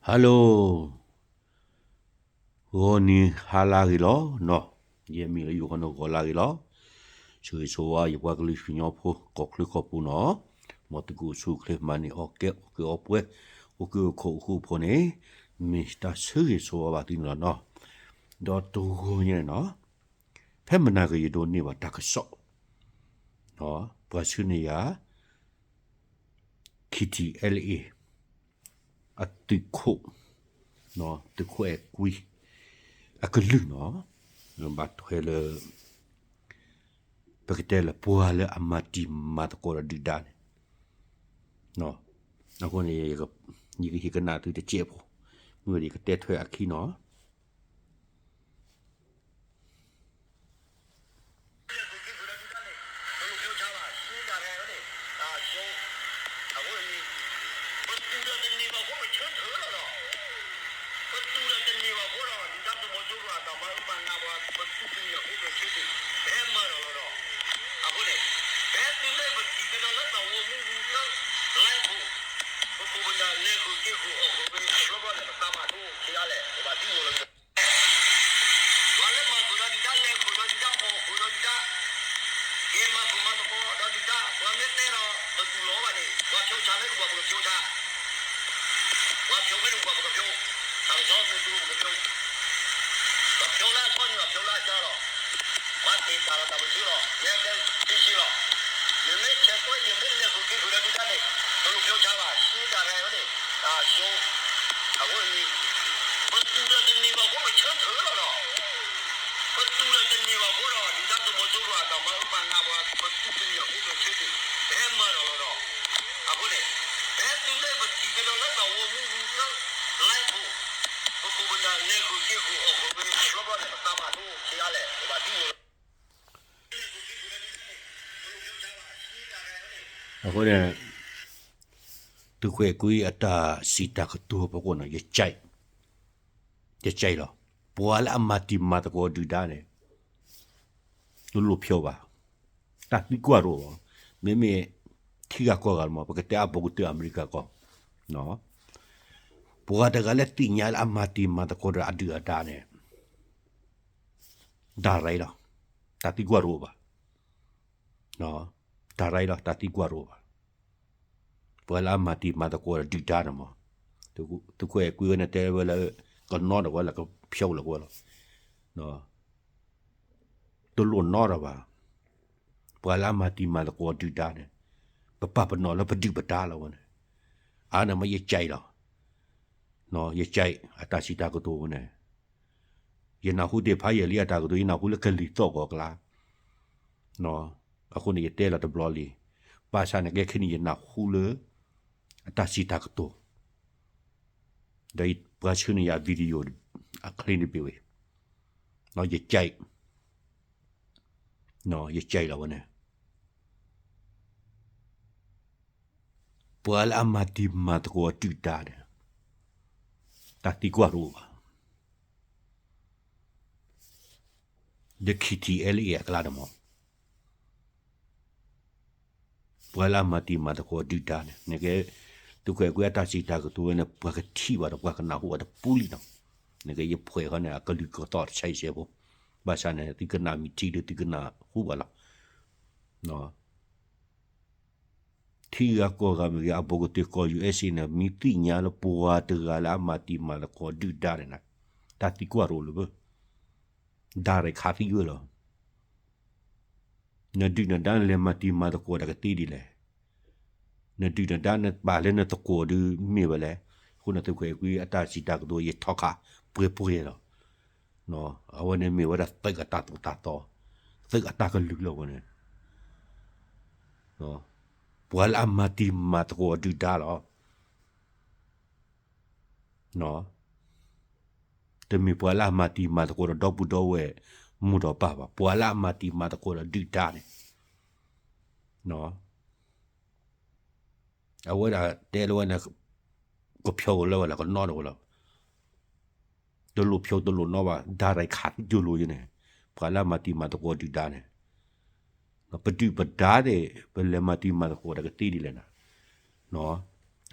Hello, ဂီၤနံၤဟါလၢဂ့ၤလီၤနီၤ, ယမံၤလၢယိၤဃီန့ၣ်ဂီၤလၢဂ့ၤလီၤ. ဆၢဂ့ၤဆၢဝါယပှၤကလုာ်ကညီဖိ ကီၢ်ချၢကီၢ်ပူၤနီၤ, မ်သုကအိၣ်ဆူၣ်အိၣ်ချ့ မၤန့ၢ်အီၣ်ကဲ အိၣ်က့ၤအိၣ်ပှဲၤ အိၣ်က့ၤအိၣ်ခိးအိၣ်ဃူအိၣ်ဖိးန့ၣ် မ့ၢ်တၢ်ဆၢဂ့ၤဆၢဝါဘၣ်သုန့ၣ်လီၤနီၤ. ဒီးတဂီၤညါန့ၣ်နီၤ, ဖဲမနၤကယဒိးန့ၢ်ဘၣ်တၢ်ကစီၣ် ပှၤဆှၢန့ၢ်ယၤ K T L A အသုးခိၣ်, သုးခိၣ်အဲၣ်ကွံ အကလုၢ်နီၤ, ဘၣ်ထွဲလၢ ပကတဲလၢ ပှၤလၢအမၤတံၤမၤသကိးဒီးဒုၣ်ဒါန့ၣ်, အဃိန့ၣ် ယကဟ့ၣ်ကနၣ်သုတစဲးဖိ, မ့ၢ်ဝဲဒၣ်ယကတဲထွဲအခံနီၤ. ပသူၣ်ဒီးတန့ၢ်ဘၣ်အဃိ ပဆၢထၢၣ်လီၤဒီး, ပသူၣ်ဒီးတန့ၢ်ဘၣ်အဃိဒီး ဒုၣ်ဒါသုးမီၤစိရိၤအတၢ်မၤအၢမၤနးပှၤ ပသူၣ်တန့ၢ်အဃိ ပဆၢထၢၣ် ပဟဲမၤဒီးလီၤဒီး, အဃိန့ၣ် ပဟဲတုၤလၢပထံၣ်ကဒီးလၢသးဝီမူပူၤလၢ လဲခိၣ်, ပခိၣ်ပနၢ်လဲၤဃုာ်က့ၤဃုာ်အီၣ်ဃုာ်ဝဲ တဘျီဘျီန့ၣ် ပသးဘၣ်ဒိဆံးအါလဲၣ် ပဘၣ်သံဝီၤလီၤ ပှၤလၢမၤဃုာ်ဒီးဒုၣ်ဒါ လဲၤဃုာ်ဒီးဒုၣ်ဒါ အီၣ်ဃုာ်ဒီးဒုၣ်ဒါ, ကဲမၤဃုာ်မၤသကိးဒီးဒုၣ်ဒါ, ပှၤမ့ၢ်တဲဒီး ပသူၣ်လီၤဘၣ်န့ၣ် ပှၤဖျိးဆါမ့ၢ်တပှၤပကဖျိးဆါ, ပှၤဖျိးမ့ၢ်တပှၤပကဖျိး, တၢ်ကစီၣ်မ့ၢ်တူပကဖျိး, ပှၤဖျိးလၢအဆီန့ၣ် ပှၤဖျိးလၢအကၠီလီၤ. ပှၤသ့ၣ်တၢ်လီၤတၢ်ပစုလီၤ, မ့ၢ်တဲသ့ဆံလီၤ. နမ့ၢ်ဆဲးကွဲးယမ့ၢ်လဲၤဃုာ်က့ၤဃုာ်ဒီးဒုၣ်ဒါန့ၣ် ပလိၣ်ဖျိးဆါဘၣ်, ဆံးတၢ်ရဲဝဲန့ၣ်, တၢ်ဆိ, အဃိန့ၣ် ပသူၣ်ဒီးတန့ၢ်ဘၣ်အဃိ ပဆၢထၢၣ်လီၤဒီး, ပသူၣ်ဒီးတန့ၢ်ဘၣ်အဃိဒီး ဒုၣ်ဒါသုးမီၤစိရိၤအတၢ်မၤအၢမၤနးပှၤ ပသူၣ်တန့ၢ်အဃိ ပဆၢထၢၣ် ပဟဲမၤဒီးလီၤဒီး, အဃိန့ၣ် ပဟဲတုၤလၢပထံၣ်ကဒီးလၢသးဝီမူပူၤလၢ လဲခိၣ်, ပခိၣ်ပနၢ်လဲၤဃုာ်က့ၤဃုာ်အီၣ်ဃုာ်ဝဲ တဘျီဘျီန့ၣ် ပသးဘၣ်ဒိဆံးအါလဲၣ် ပဘၣ်သံဝီၤလီၤ အဃိန့ၣ် သုးခိၣ်အဲၣ်ကွံအတၢ်စံးတၢ်ကတိၤဖီခိၣ်န့ၣ် ယကဲး, ယကဲးလီၤ. ပှၤလၢအမၤတံၤမၤသကိးဒုၣ်ဒါန့ၣ် တလိၣ်ဖျိးဘၣ်, တၢ်သံကွၢ်တအိၣ်ဘၣ်, မ့မ့ၢ်ထံဂၤကီၢ်ဂၤလီၤမး ပကတဲအဘူးကတၢၢ်အမဲရကၤကီၢ်, ပှၤတဂၤလၢသ့ၣ်ညါလၢအမၤတံၤမၤသကိးဒီးအဒုၣ်အဒါန့ၣ် တၢ်ရဲလီၤ, တၢ်သံကွၢ်တအိၣ်ဘၣ်, တၢ်ရဲလီၤ တၢ်သံကွၢ်တအိၣ်ဘၣ်. ပှၤလၢအမၤတံၤမၤသကိးဒီးဒုၣ်ဒါန့ၣ်မး, သုးခိၣ်အဲၣ်ကွံဝဲန့ၣ်တဲဝဲလၢ ကနီဒီးဝဲလၢကဖျိးလီၤဝဲလီၤ, တလိၣ်နီဒီးဘၣ်, ပှၤလၢအမၤတံၤမၤသကိးဒုၣ်ဒါန့ၣ် ပပာ်ပနီၣ်လၢပဒုၣ်ပဒါလီၤဝဲန့ၣ်, အါန့ၣ်မ့ၢ်ယကဲးလီၤ, ယကဲး အတၢ်စံးတၢ်ကတိၤဝဲန့ၣ် ယနၢ်ဟူဒံးဖးယံာ်လံအတၢ်ကတိၤ ယနၢ်ဟူလၢကလံၤသီၣ်ဂီၤကျါ, အဃိန့ၣ် ယတဲလီၤတဘျီလံ, ဘၣ်ဆၣ်န့ၣ်ကဲခဲနံၣ် ယနၢ်ဟူလၢ အတၢ်စံးတၢ်ကတိၤ, ဒီးပှၤဆှၢန့ၢ်ယၤ video အချ့န့ၣ်ဘ့ၣ်ဝဲ, ယကဲး, ယကဲးလီၤဝဲန့ၣ် ပှၤလၢအမၤတံၤမၤသကိးဒုၣ်ဒါန့ၣ် တၢ်သံကွၢ်တအိၣ်ဘၣ်, ဒီး K T L A အကျါန့ၣ်မး, ပှၤလၢအမၤတံၤမၤသကိးဒုၣ်ဒါန့ၣ် နကဲ သုးခိၣ်အဲၣ်ကွံအတၢ်စံးတၢ်ကတိၤဝဲန့ၣ် ပှၤကထံၣ်ဘၣ်ဒီးပှၤကနၢ်ဟူအီၤတပူၤလံနီၤ, နကဲယဖှဲးဃီန့ၣ် အကလုၢ်ကသီၣ်တဆဲးဆဲးဖိ, ဘၣ်ဆၣ်န့ၣ် သုကနၣ်မ့ၢ်ထံဒီးသုကနၢ်ဟူဘၣ်လီၤ. ထံဂၤကီၢ်ဂၤမ့ၢ်ဂ့ၤ အဘူးကတၢၢ်ကီၢ် U S A န့ၣ် မ့ၢ်သ့ၣ်ညါလၢပှၤတဂၤလၢအမၤတံၤမၤသကိးဒုၣ်ဒါန့ၣ် တၢ်သံကွၢ်တအိၣ်လၢၤဘၣ်, ဒါရဲၣ်ခးသံဝဲလီၤ. နဒုၣ်နဒါနလဲၤမၤတံၤမၤသကိးတၢ်ကသ့ဒ်လဲၣ်, နဒုၣ်နဒါနပာ်လၢနသကိးဒုးမ့ၢ်ဝဲလဲၣ်, အဃိန့ၣ်သုးခိၣ်အဲၣ်ကွံအတၢ်စံးတၢ်ကတိၤယထီခါပှဲၤပှဲၤလီၤ. အဝဲန့ၣ်မ့ၢ်ဝဲဒၣ်သုးအတၢ်သိၣ်တၢ်သီ, သုးအတၢ်ကလုၢ်လီၤဝဲန့ၣ်, ပှၤလၢအမၤတံၤမၤသကိးဒုၣ်ဒါလီၤ. တမ့ၢ်ပှၤလၢအမၤတံၤမၤသကိးဒီးဒီပုၢ်ဒီဝဲၢ်မိၢ်ဒီးပၢ်ဘၣ်, ပှၤလၢအမၤတံၤမၤသကိးဒီးဒုၣ်ဒါန့ၣ်, အဝဲဒၣ်တဲလၢဝဲန့ၣ် ကဖျိးလၢဝဲလၢကနီဒီးဝဲလီၤ. တလိၣ်ဖျိးတလိၣ်နီဘၣ်, ဒါရဲၣ်ခးသံကၠိလိၤယဲန့ၣ်, ပှၤလၢအမၤတံၤမၤသကိးဒုၣ်ဒါန့ၣ်, ပဒုၣ်ပဒါန့ၣ် ပလဲၤမၤတံၤမၤသကိးတၢ်ကသ့ဒ်လဲၣ်န့ၣ်,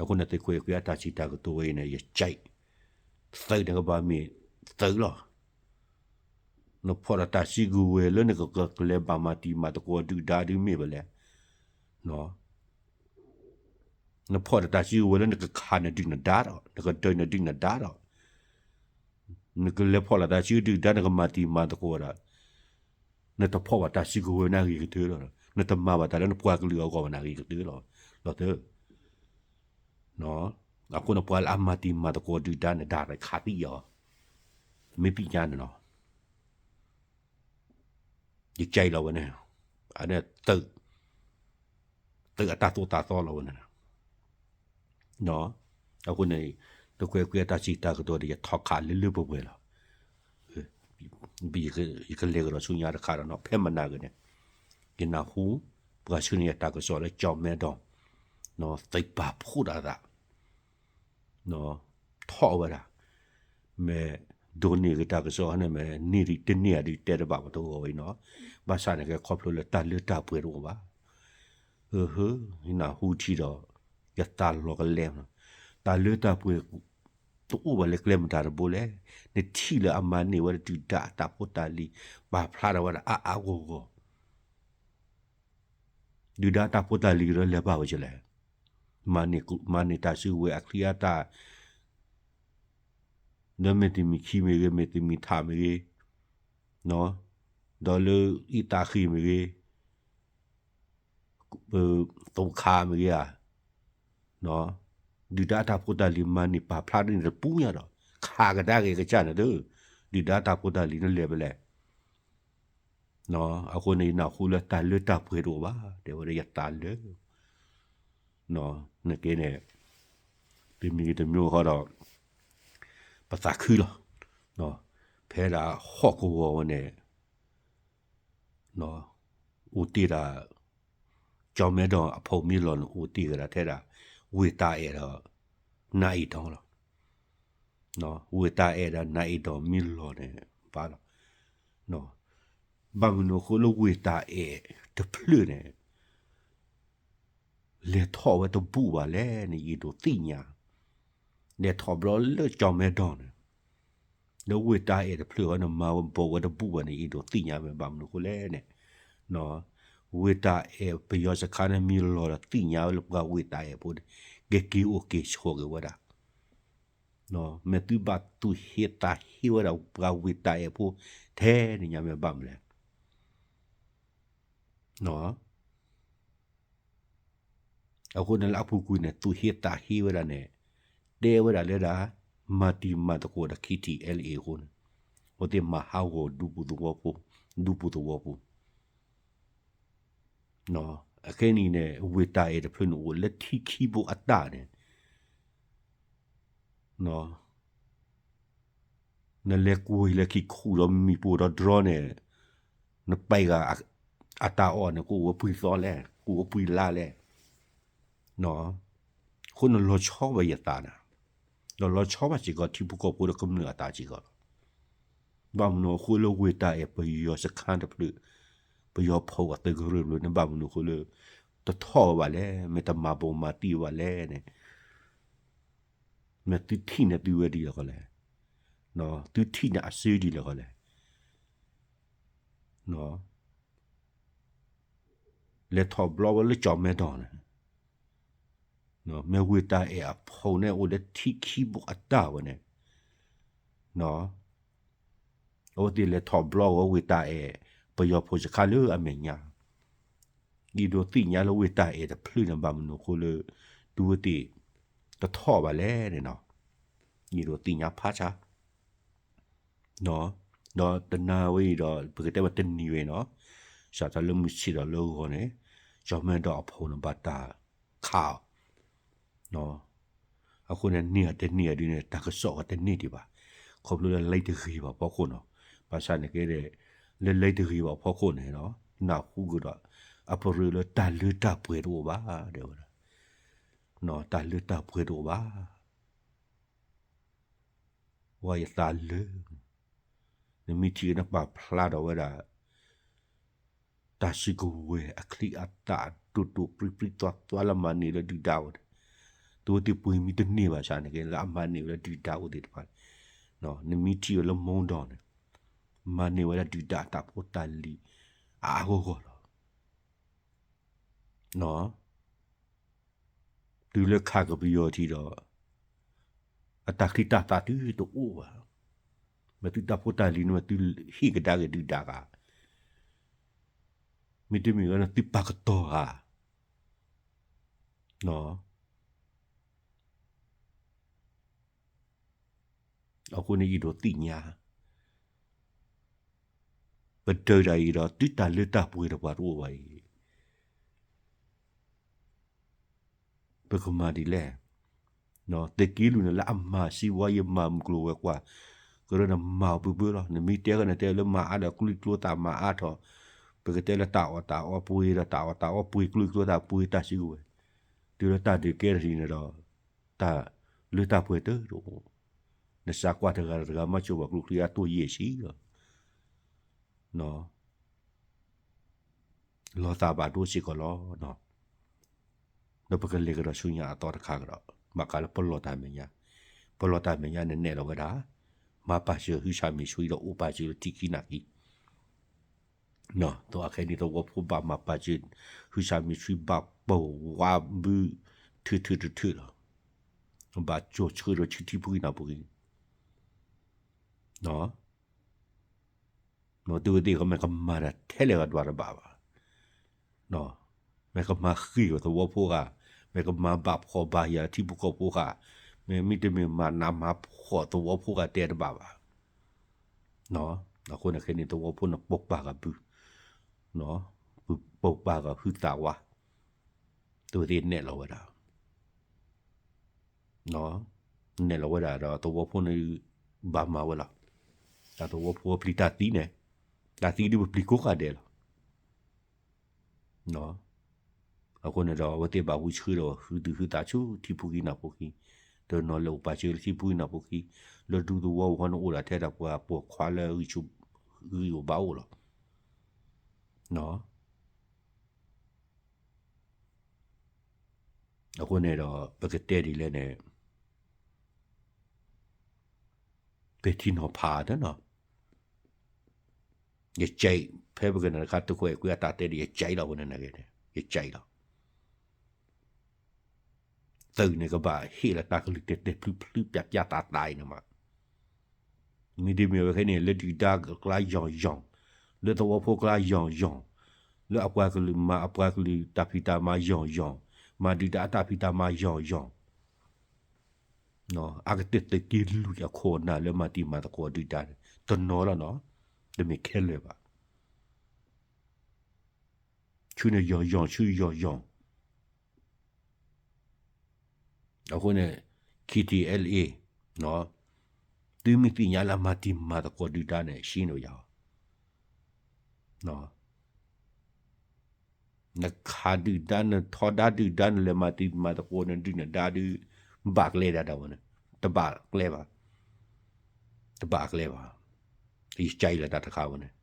အဃိန့ၣ်သုးခိၣ်အဲၣ်ကွံအတၢ်စံးတၢ်ကတိၤဝဲအံၤန့ၣ် ယကဲး သုးန့ၣ်ကဘၣ်မ့ၢ်သုးလီၤ. နဖီၣ်ဒီးတၢ်စုကဝဲၤလၢနကကလဲၤဘၣ်မၤတံၤမၤသကိးဒုၣ်ဒါဒုးမ့ၢ်ဘၣ်လဲၣ်. နဖီၣ်ဒီးတၢ်စုကဝဲၤလၢနကခးနဒုၣ်နဒါဒီး နကဒုးနဒုၣ်နဒါဒီး နကလဲၤဖီၣ်လီၤတၢ်စုဒုၣ်ဒါ နကမၤတံၤမၤသကိးဒီး နတဖီၣ်ဘၣ်တၢ်စုကဝဲၤန့ၣ်အဂ့ၤကတၢၢ်လီၤ. နတမၤဘၣ်တၢ်လၢနပှၤကလုာ်အဂီၢ်ဘၣ်န့ၣ်အဂ့ၤကတၢၢ်လီၤ. လီၤသၢ အဃိန့ၣ်ပှၤလၢအမၤတံၤမၤသကိးဒုၣ်ဒါန့ၣ် ဒၣ်ရခးသံအီၤ, မ့ၢ်သ့ၣ်ညါန့ၣ်နီၤ, ယကဲအံၤလီၤဝဲန့ၣ်, အန့ၣ်သုး, သုးအတၢ်သိၣ်တၢ်သီလီၤဝဲန့ၣ်. အဃိန့ၣ် တကွဲးကွံာ်အတၢ်စံးတၢ်ကတိၤဒီး ယထီၣ်ခးလၢလၢပှဲၤပှဲၤလီၤ. ယကလဲၤကဒီးဆူညါတခါဒီးနီၤ, ဖဲမနၤဂ့ၤန့ၣ် ယနၢ်ဟူ ပှၤဆှၢန့ၢ်ယတၢ်ကစီၣ်လၢကၠီၣ်မဲဒီး သုးပာ်ဖှိၣ်တၢ်သး ထီၣ်ဝဲဒၣ်, မ့ၢ်ဒိးန့ၢ်က့ၤတၢ်ကစီၣ်န့ၣ် မ့ၢ်န့ၢ်တန့ၢ်ဧါဒုးတဲတဘၣ်ပတဂီၢ်အံၤနီၤ, ဘၣ်ဆၣ်န့ၣ်ကဲခီဖျိလၢတၢ်လၢတၢ်ပှဲၤတအိၣ်ဘၣ်. ဟၢဟၢ, ယနၢ်ဟူထံဒီး ယသးလီၤကလဲ, တၢ်လၢတၢ်ပှဲၤ တအိၣ်ဘၣ်လၢကျဲမတၤတဘိလဲၣ်. နထံၣ်လၢအမၤန့ၢ်ဝဲဒၣ်ဒုၣ်ဒါအတၢ်ဖိတၢ်လံၤ, ပာ်ဖျါထီၣ်ဝဲဒၣ်အါအါဂီၢ်ဂီၢ် ဒုၣ်ဒါတၢ်ဖိတၢ်လံၤကဒီးလဲၤဘၣ်ဝဲကလဲၣ်, မၤန့ၢ်တၢ်စုကဝဲၤအချံအသၣ်, ဒီးမ့ၢ်တမံၤခံမ့ၢ်ဂ့ၤ, မ့ၢ်တမံၤထးမ့ၢ်ဂ့ၤ, ဒီးလၢအံသးဃံမ့ၢ်ဂ့ၤ, သိခါမ့ၢ်ဂ့ၤဧါ, ဒုၣ်ဒါတၢ်ဖိတၢ်လံၤမၤန့ၢ်ပာ်ဖျါဒ်န့ၣ်တပူၤညါဒီး ခးကဒါက့ၤကစၢ်န့ၣ်ဒီး ဒုၣ်ဒါတၢ်ဖိတၢ်လံၤန့ၣ်လဲၤဖဲလဲၣ်. အဃိန့ၣ် ယနၢ်ဟူလၢတၢ်လၢတၢ်ပှဲၤတအိၣ်ဘၣ်, တဲဝဲဒၣ်ယသးလၢ နကဲန့ၣ် တမံၤဂ့ၤတမံၤဂ့ၤဃီဒီး ပသးခုလီၤ. ဖဲဒၣ်ဟီၣ်ကဝီၤဝဲန့ၣ် အိၣ်တ့ၢ်ဒၣ် ကၠီၣ်မဲဒီးအဖီမ့ၢ်လီၤန့ၣ် အိၣ်တ့ၢ်ကဒါထဲဒၣ် ဝ့ၢ်တၢ်အဲၣ်ဒီး နါအ့ၣ်ဒီလီၤ. ဝ့ၢ်တၢ်အဲၣ်ဒီးနါအ့ၣ်ဒီမ့ၢ်လီၤန့ၣ် ဘၣ်လီၤ. ဘၣ်မနုၤအဃိလၢဝ့ၢ်တၢ်အဲၣ်တဖျၢၣ်န့ၣ် လဲၤထီၣ်ဝဲတဘူၣ်ဘၣ်လဲၣ်န့ၣ် ယအဲၣ်ဒိးသ့ၣ်ညါ, လဲၤထီၣ်ဘျီလၢကၠီၣ်မဲဒီန့ၣ် ဒီးဝ့ၢ်တၢ်အဲၣ်တဖျၢၣ်ဃီန့ၣ် မၤဝဲဘီဝဲတဘူၣ်ဘၣ်န့ၣ် ယအဲၣ်ဒိးသ့ၣ်ညါမ့ၢ်ဘၣ်မနုၤအဃိလဲၣ်န့ၣ်, ဝ့ၢ်တၢ်အဲၣ်ပယီၤစခါန့ၣ်မ့ၢ်လီၤဒီး သ့ၣ်ညါဝဲလၢပှၤဝ့ၢ်တၢ်အဲၣ်ဖိန့ၣ် ကက့ၤအိၣ်က့ၤဆိးက့ၤဝဲဒၣ်, မ့ၢ်သုဘၣ်သူၣ်ဟ့သးဟ့ဝဲဒၣ်ပှၤဝ့ၢ်တၢ်အဲၣ်ဖိ ထဲန့ၣ်ညါမ့ၢ်ဘၣ်မနုၤလဲၣ်. အဃိန့ၣ်လၢအပူၤကွံာ်န့ၣ် သူၣ်ဟ့သးဟ့ဝဲဒၣ်န့ၣ် တဲဝဲဒၣ်လၢဒၣ် မၤတံၤမၤသကိးဒီး KTLA အဃိန့ၣ် အဝဲသ့ၣ်မၤဟးဂီၤဒူပူၤသဝီပူၤ, ဒူပူၤသဝီပူၤ. အခဲအံၤန့ၣ် ဝ့ၢ်တၢ်အဲၣ်တဖျၢၣ်န့ၣ်အိၣ်လၢထံခံဘိအတၢ်န့ၣ် နလဲၤကွံာ်လၢခံခူၣ်ဒီးမံၤပိာ်ဒီး drone န့ၣ် နပဲာ်ဂၤအတၢ်အီၣ်န့ၣ် ကအိၣ်ဝဲပှဲၤသီလဲၣ်, ကအိၣ်ဝဲပှဲၤလါလဲၣ်. အဃိန့ၣ်လီၤဆီဘၣ်ယသးန့ၣ်, ဒီးလီၤဆီဘၣ်စ့ၢ်ကီး ထံဖိကီၢ်ဖိဒီးကမျၢၢ်အသးစ့ၢ်ကီးလီၤ. ဘၣ်မနုၤအဃိလၢဝ့ၢ်တၢ်အဲၣ်ပယီၤစခါတဖျၢၣ်, ပယီၤဖီၣ်အသုးကရၢတဖျၢၣ်န့ၣ် ဘၣ်မနုၤအဃိလၢ တထီၣ်ဝဲဘၣ်လဲၣ်, မ့ၢ်တမၤဘိးမၤတံၢ်ဝဲဘၣ်လဲၣ်န့ၣ် မ့ၢ်သုထံၣ်န့ၢ်သုဝဲဒ်လဲၣ်ဃီလဲၣ်, သုထံၣ်န့ၢ်အစၢဒ်လဲၣ်ဃီလဲၣ်. လဲၤထီၣ်ဘျီဝဲလၢကၠီၣ်မဲဒီန့ၣ်, မ့ၢ်ဝ့ၢ်တၢ်အဲၣ်အဖီန့ၣ် အိၣ်လၢထံခံဘိအတၢ်ဝဲန့ၣ်, အဝဲသ့ၣ်လဲၤထီၣ်ဘျီဝဲဝ့ၢ်တၢ်အဲၣ် ပယီၤဖီၣ်စခါလၢအမဲာ်ညါ ယအဲၣ်ဒိးသ့ၣ်ညါလၢဝ့ၢ်တၢ်အဲၣ်တဖျၢၣ်န့ၣ် ဘၣ်မနုၤအဃိလၢ သုဝဲသ့ၣ်တထီၣ်ဘၣ်လဲၣ်န့ၣ်နီၤ, ယအဲၣ်ဒိးသ့ၣ်ညါဖးဆါ, ဒီးတနၤဝဲအံၤဒီး ပကတဲဝဲတနံၤဝဲအံၤနီၤ, စးထီၣ်လၢမုၢ်ဆ့ၣ်ဒီးလၢဂီၤန့ၣ် ကၠီၣ်မဲဒီအဖီန့ၣ် ဘၣ်တၢ်ခးအီၤ အဃိန့ၣ် န့ၢ်အတန့ၢ်အဒ်န့ၣ် တၢ်ကစီၣ်အတန့ၢ်ဒံးဘၣ်, ခီဖျိလၢလံတဂ့ၤဘၣ်ဖီခိၣ်နီၤ, ဘၣ်ဆၣ်န့ၣ်ကဲ လၢလံတဂ့ၤဘၣ်ဖီခိၣ်န့ၣ်နီၤ နၢ်ဟူကဒီး အပရၢလၢတၢ်လၢတၢ်ပှဲၤတအိၣ်ဘၣ် တဲဝဲဒၣ်, တၢ်လၢတၢ်ပှဲၤတအိၣ်ဘၣ် ဝဲယသးလၢ နမ့ၢ်ထံၣ်က့ၤနပာ်ဖျါထီၣ်ဝဲဒၣ် တၢ်စုကဝဲၤအချံအသၣ်ဒိၣ်ဒိၣ်ပြံပြံသွါသွါလၢအမၤန့ၢ်လၢဒုၣ်ဒါဝဲန့ၣ်, သုဝဲသ့ၣ်ပှ့ၤမံတန့ၢ်ဘၣ်ဆၣ်န့ၣ်က့ လၢအမၤန့ၢ်ဝဲလၢဒုၣ်ဒါအိၣ်သ့ၣ်တဖၣ်န့ၣ်, နမ့ၢ်ထံၣ်ဝဲလၢမီဒီးန့ၣ် မၤန့ၢ်ဝဲဒၣ်ဒုၣ်ဒါအတၢ်ဖိတၢ်လံၤအါအါဂီၢ်ဂီၢ်လီၤ. တုၤလၢခးကပယီၤထံးဒီး အတၢ်ချံတၢ်သၣ်တုၤတအိၣ်ဘၣ်. မ့ၢ်သုတၢ်ဖိတၢ်လံၤန့ၣ် မ့ၢ်သုဟ့ၣ်ကဒါက့ၤဒုၣ်ဒါဂၤ, မ့တမ့ၢ်ဝဲန့ၣ်သုပာ်ကတီၤဧါ. အဃိန့ၣ် အဲၣ်ဒိးသ့ၣ်ညါ ပဒုးတၢ်အံၤဒီး သုတၢ်လၢတၢ်ပှဲၤတပှၤတအိၣ်ဘၣ်အံၤ ပကမၤဒ်လဲၣ်. သုးက့လွံၢ်န့ၣ် လၢအမၤစံးဝဲ ယမၤမုၢ်ကျိၤဝဲၤကွာ် ကရၢန့ၣ်မၤအီၤပၢပၢလီၤ. နမ့ၢ်တဲဃီန့ၣ် တဲလၢမၤအါဒီးကျိချံကျိသၣ်မၤအါထီၣ်, ပကတဲလၢတၢ်အီၣ်တၢ်အီပှ့ၤဒီး တၢ်အီၣ်တၢ်အီပှ့ၤကျိချံကျိသၣ်ပှ့ၤတၢ်စုကဝဲၤ, တုၤလၢတၢ်ဒုးကဲထီၣ်န့ၣ်ဒီး တၢ်လၢတၢ်ပှဲၤတအိၣ်. နစးကွၢ်တဂၤဒီးတဂၤ မၤစိာ်ဘၣ်ကျိချံအတိၢ်ယဲၢ်ဆံလီၤ. လီၤသးဘၣ်ဒိစ့ၢ်ကီးလီၤ. ဒီးပကလဲၤကဒီးဆူညါအသီတခါကဒီး ဘၣ်ဃးလၢပလီၢ်တၢ်မဲာ်ညါ, ပလီၢ်တၢ်မဲာ်ညါန့ၣ်နဲၣ်လီၤဝဲဒၣ် မၤပာ်စၢၤဟုၣ်ဆၣ်မ့ၢ်ဆှံဒီးအိၣ်ပာ်စၢၤလၢထံခံနၢ်ခံ, ဒီးအခဲအံၤန့ၣ် သဝီဖိဘၣ်မၤပာ်စၢၤ ဟုၣ်ဆၣ်မ့ၢ်ဆှံဘၣ်ပဝါဘု ထုးထုးထုးထုးလီၤ. ဘၣ်ကၠီၣ်ဆှၢဒီးဆူထံဖိကံၢ်နၢ်ဖိကံၢ် မ့ၢ်သုဝဲသ့ၣ်ကီး မ့ၢ်ကမၤတၢ်ထဲလဲၣ်ဂၤဒွးတဘၣ်ဘၣ်. မ့ၢ်ကမၤဃ့ၢ်အီၤသဝီဖိဂၤ, မ့ၢ်ကမၤဘၣ်ဖှီၣ်ဘၣ်ယာ်ထံဖိကီၢ်ဖိဂၤ, မ့ၢ်မ့တမ့ၢ်မၤနးမၤဖှီၣ်သဝီဖိဂၤတဲတဘၣ်ဘၣ်. အဃိန့ၣ်ခဲအံၤန့ၣ် သဝီဖိန့ၣ်ပိာ်ပာ်ဂၤဘု, ပိာ်ပာ်ဂၤဟုသးဝါ, သုဝဲသ့ၣ်နဲၣ်လီၤဝဲဒၣ် နဲၣ်လီၤဝဲဒၣ်ဒီးသဝီဖိန့ၣ် ဘၣ်မၤဝဲလီၤ. တၢ်သဝီဖိပျံၤတၢ်သံန့ၣ်, တၢ်သံဒ်ပပျံၤကိးဂၤဒဲးလီၤ. အဃိန့ၣ်ဒီး အဝဲသ့ၣ်ဘၣ်ဝံဆှၢဒီး ဟုသူၣ်ဟုသးဆူထံဖိကံၢ်နၢ်ဖိခံ, တနီၤလဲၤအိၣ်ပာ်စၢၤလၢထံဖိကံၢ်နၢ်ဖိခံ, လၢဒူသဝီပူၤဃီန့ၣ်အိၣ်ဒၣ်ထဲဒၣ်ပှၤပိာ်ခွါလၢ ဂံၢ်အိၣ်ဘါအိၣ်လီၤ. အဃိန့ၣ်ဒီး ပကတဲဒ်လဲၣ်န့ၣ် ပထံၣ်နီၤဖးတနီၤ, ယကဲး ဖဲပကနၣ်တခါ သုးခိၣ်အဲၣ်ကွံအတၢ်တဲဒ် ယကဲးလီၤဝဲန့ၣ် ယကဲးလီၤ. သုးန့ၣ်ကဘၣ်ဟ့ၣ်လီၤတၢ်ကလုၢ်တဲာ်တဲာ်ဖျုးဖျုးပျၢ်ပျၢ်သးသးအံၤန့ၣ်မး, မ့တမ့ၢ်ဝဲခဲအံၤန့ၣ် လၢဒုၣ်ဒါကျါယီၤယီၤ, လၢသဝီဖိကျါယီၤယီၤ, လၢအပှၤကလုာ်မၤအပှၤကလုာ်တၢ်ဖံးတၢ်မၤယီၤယီၤ, မၤဒုၣ်ဒါအတၢ်ဖံးတၢ်မၤယီၤယီၤ အကတၢၢ်သုးက့လွံၢ်အခိၣ်အနၢ်လၢမၤတံၤမၤသကိးဒုၣ်ဒါန့ၣ် တနီၤလီၤနီၤ, တမ့ၢ်ခဲလၢာ်ဘၣ်. ဆူန့ၣ်ယီၤယီၤ ဆူယီၤယီၤ, အဃိန့ၣ် KTLA သုမ့ၢ်သ့ၣ်ညါလၢအမၤတံၤမၤသကိးဒုၣ်ဒါန့ၣ် ရှင်းလို့ရအောင်. နခးဒုၣ်ဒါ နထီဒါဒုၣ်ဒါ နလဲၤမၤတံၤမၤသကိး နဒုၣ်နဒါဒုး ဘၣ်ကျဲဒၣ်ဒၣ်ဝဲန့ၣ်, တဘၣ်ကျဲဘၣ်, တဘၣ်ကျဲဘၣ်. ယကဲးလီၤတၢ်တခါဝဲန့ၣ်,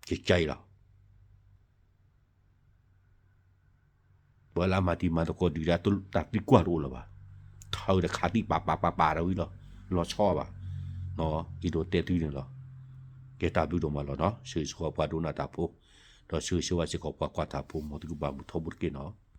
ယကဲးလီၤ. ပှၤလၢအမၤတံၤမၤသကိးဒုၣ်ဒါ တၢ်သံကွၢ်တအိၣ်လၢၤဘၣ်, ထီၣ်တခါသံပာ်ပာ်ပာ်ပာ်တဝံၤလီၤ, လီၤဆီဘၣ်, ယဒိးတဲသုန့ၣ်လီၤ. ကဲတၢ်ဘျုးဒိၣ်မးလီၤနီၤ, ဆၢဂ့ၤဆၢဝါပှၤဒိကနၣ်တၢ်ဖိ, ဒီးဆၢဂ့ၤဆၢဝါစ့ၢ်ကီးပှၤကွၢ်တၢ်ဖိ မ်သုကဘၣ်မုာ်ထီဘိတက့ၢ်နီၤ.